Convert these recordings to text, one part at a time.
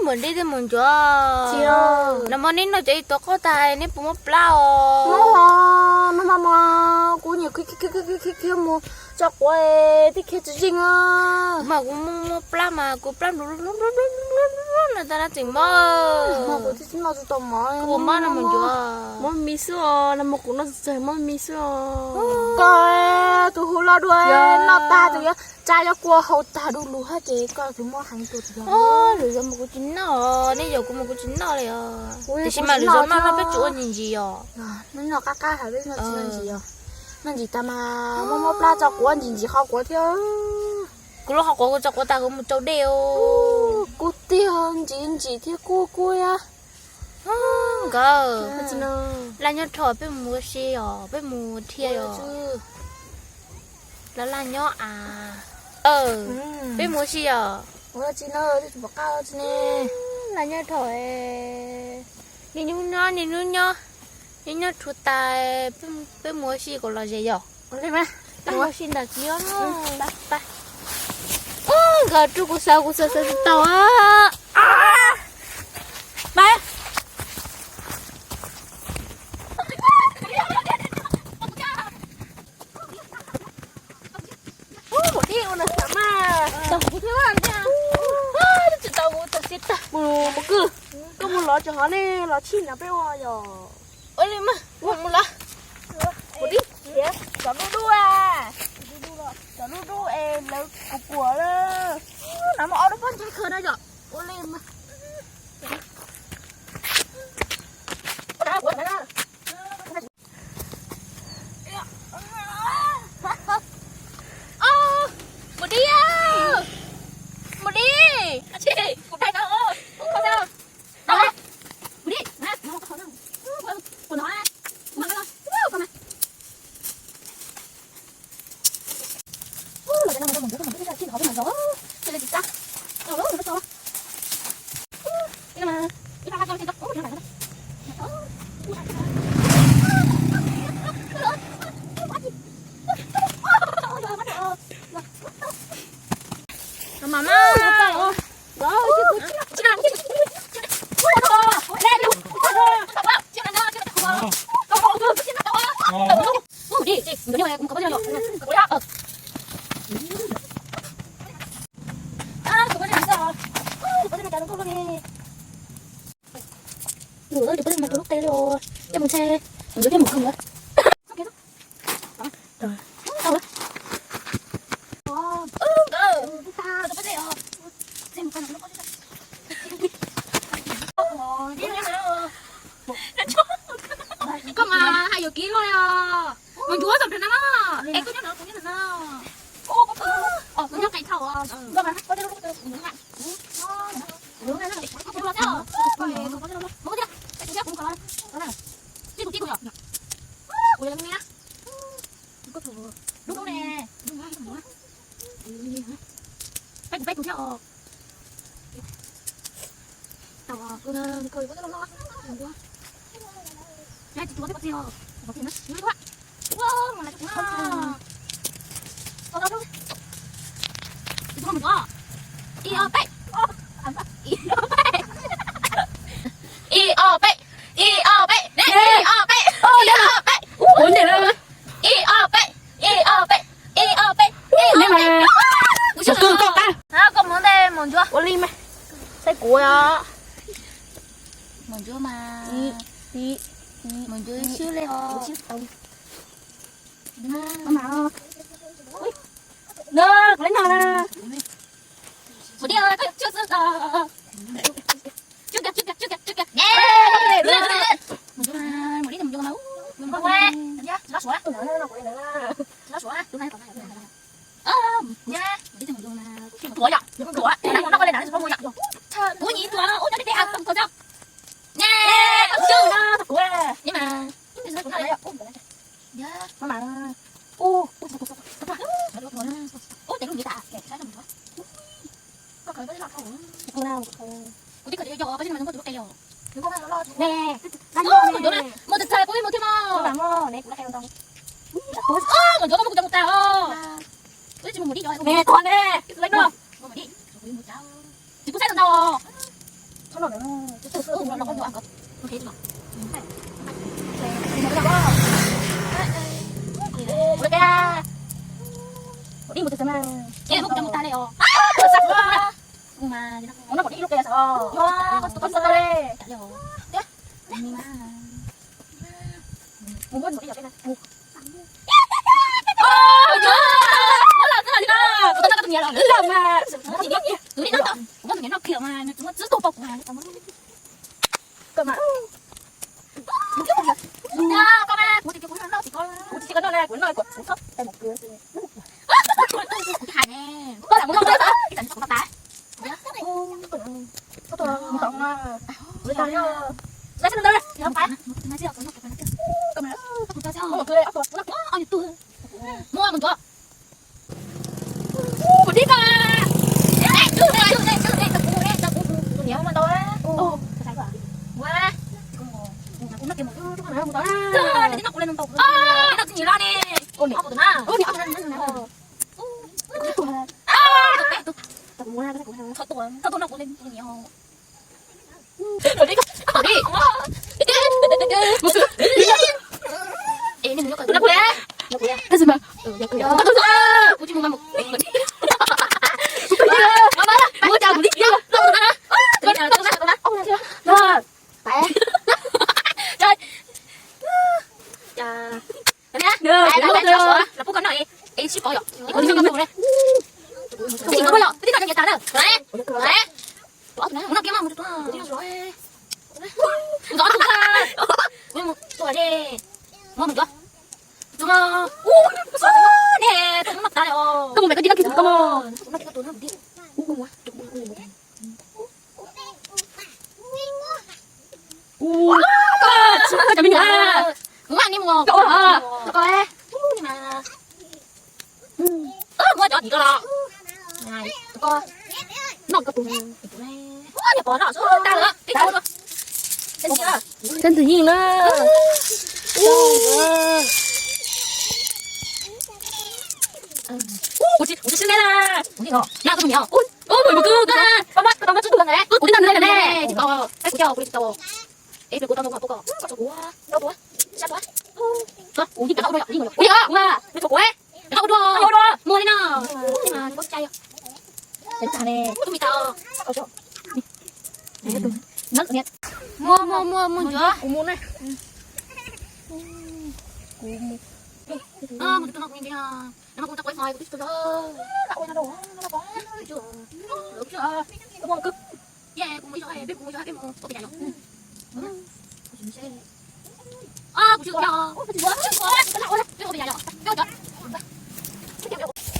Puas nrib thiab mus ncuav? Los mas neb noj cov ib tuav qaub tag neb puas muaj plab os? Muaj, no mas mas kuv nyiam khiav khiav mus tso quav tib khiav tsis zeeg. Mas kuv muaj muaj plab mas kuv plab nplua nplua nplua nplua nplua no tas na tseem mob. Mas kuv thiaj tsis noj tsis tau mov. Kuv mob no mus ncuav. Muab mis xwb os, no mas kuv noj tsis tau muab mis xwb os. Koj tus hu lo dua noj tag tus yuav tsa cov kua hau tag du lug hab ces koj tus mob heev tus tus yog. Lwm zaus mas kuv tsis noj, nej yaum kuv mas kuv tsis noj li os. Tiam sis mas lwm zaus noj no peb tsis ua ntsis ntsis os. Noj qab qab hais peb noj tsis noj ntsis os. Noj ntsis tas mas muab muab plab tso quav ntsis ntsis qhov quav thiab. Kuv lub qhov quav kuv tso quav tas kuv mus tsau dej os. Kub tiag, ntsis ntsis thiab kub kub thiab. Nkawd, laj nyob rho peb mus ua si os, peb mus dhia os. Laj laj nyob a. Peb mus ua si os. Laj nyob rho, niaj hnub nyob niaj hnub nyob, nyob nyob rhuav tas, peb mus ua si kom lom zem yom. Peb mus ua si ntawm txiv os. Nkawd rub kuv xav kuv xav xav tsis tau. Mus dib ua no xav mas tau kuv thiab. Tsis tau kuv tau siab tag. Mus kwj, koj mus lov tso hov nej los tshij no peb ua yom. Ua li mas mus lov. Mus dib. Cov dub dub, cov dub dub es lawv kuv kuam lawm. No mas ob lub pob ntseg kawg no yom. Ua li mas. Mus dib, mus dib. Kuv dai no, mus dib. Lub qe li, coj mus kawg lawm. Koj mas hais yuam kev luaj li os. Mus ncuav tau nrog no, es koj nyob no kuv nyob no. Kuv nyob qis dhau. Dub dub ne. Peb kuv peb kuv thiab os. Tau, tsis tuav peb pov txig os. Ua, mus lawm kuv. Ib ob peb, ib ob peb, ib ob peb, ib ob peb, ib ob peb, ib ob peb, ib ob peb, ib ob peb, ib ob peb. Koj mus ntej mus ncuav. Ua li mas, saib kuv os. Mus ncuav mas, mus ncuav ib xwb li os. Kuv li no na. Mus dib, koj mus xwb os. Kuv nyiam tuav ub nyob tej a too tau coj. Kuv mas. Ub, ces lub nyiav tas. Kuv twb khaws yog yog, koj tsis mas zoo nkauj tus lub qe yog. Mus txawm txawm puas mus thiab mog. Mus ncuav koj muab kuv cov mus tas os. Kuv twb tsis mus mus dib cov. Tus lej no. Tsis kuv saib tau ntau os. Cov ntxwg yeej na. Muaj, muaj, muaj ncuav.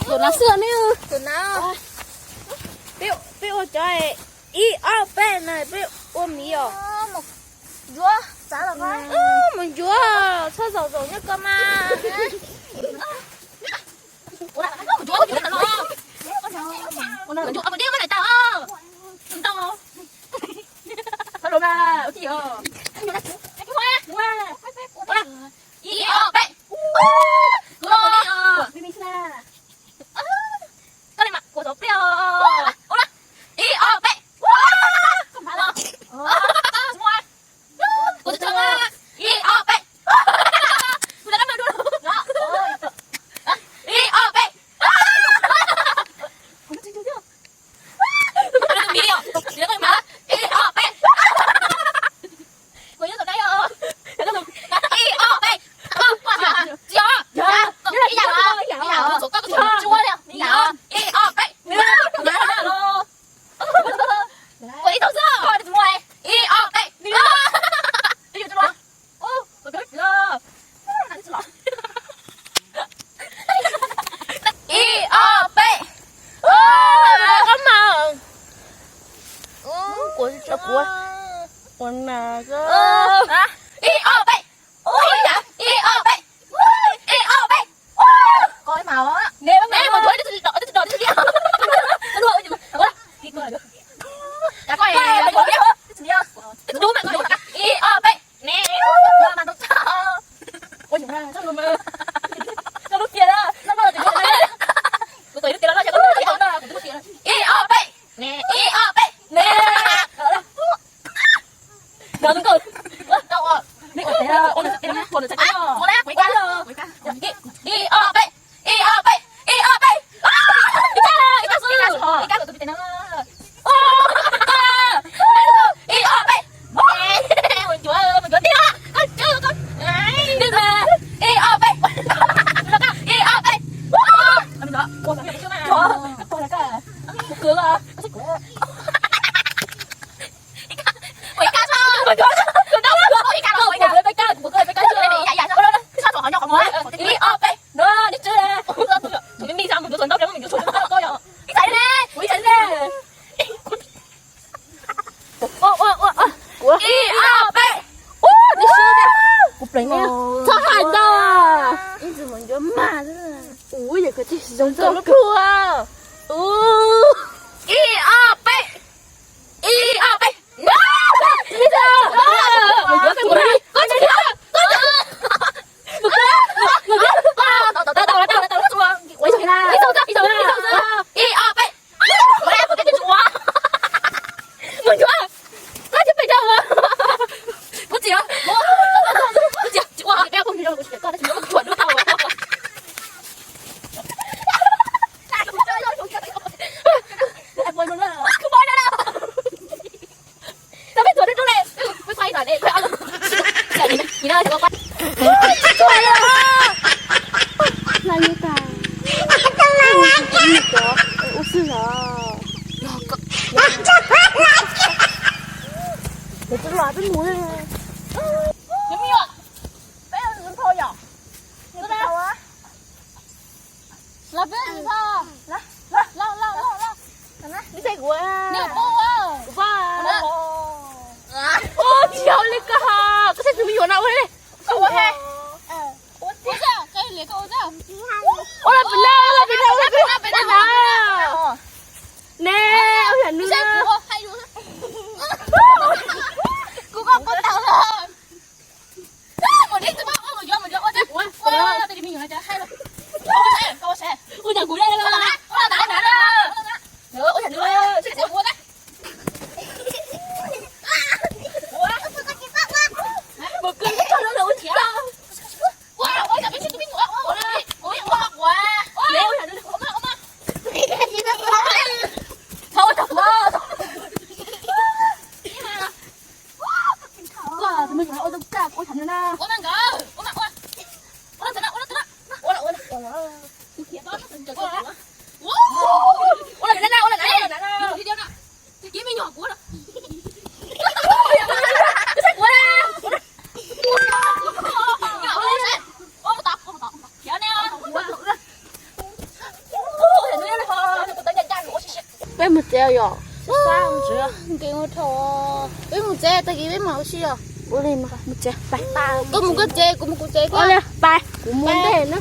Tus nav xwb ne, tus nav. Peb ua cov ib ob peb na, peb ua miv os. Mus ncuav, txhob zaum zaum nyob ko mas. Ib ob peb. Koj li mas kuv xov pliag. Ib ob peb. Ib ob peb. Ib ob peb. Ib ob peb. Ib ob peb. Ib ob peb. Ib ob peb. Ib ob peb. Koj mas. Ib ob peb. Ib ob peb. Ib ob peb. Koj mas. Ib ob peb. Ib ob peb. Ib ob peb. Ib ob peb, ib ob peb, ib ob peb. Ib kab, ib kab xwb, ib kab kom tus pi tes no. Ib ob peb. Mus ncuav, mus ncuav tij os. Koj, koj, ib ob peb. Ib ob peb. Mus ncuav, mus ncuav, mus ncuav. Mus ncuav, mus ncuav. Ib ob peb. No, tus me me xav mus yuav txhuam ntaub, mus yuav txhuam ntaub koj yom. Ib txhais ne, ib txhais ne. Ib ob peb. Kuv pleev ne. Txhob hais ntau. Ib ob peb. Ib ob peb. Ib ob peb. Mus ncuav, koj tsis pes tsawg ua. Kuv txiv, kuv txiv tsis ua, kuv tsis ua, kuv tsis ua, kuv tsis ua. Ua xwb os. Peb mus. Los peb mus txog. Los, los, los, los. Neb pom ua. Kuv pom. Ua tsis yog li koj ho. Koj saib tus me nyuam no ua li. Koj ua he. Ua txaj, koj ua txaj. Ua los pem no, ua los pem no, ua los pem no, pem no, pem no. Ne, ua yam nws. Kuv koj pom tau lawm. Peb mus tsev yom. Nkees ua dhau. Peb mus tsev, tag kis peb mam ua si yom. Mus tsev, pais. Koj mus koj tsev, kuv mus kuv tsev thiab. Pais, kuv mus ntej na.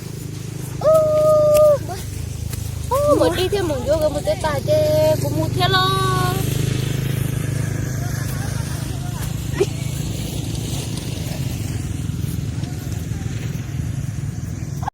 Mus dib thiab mus ncuav nkawd mus tsev tas ces kuv mus thiab los.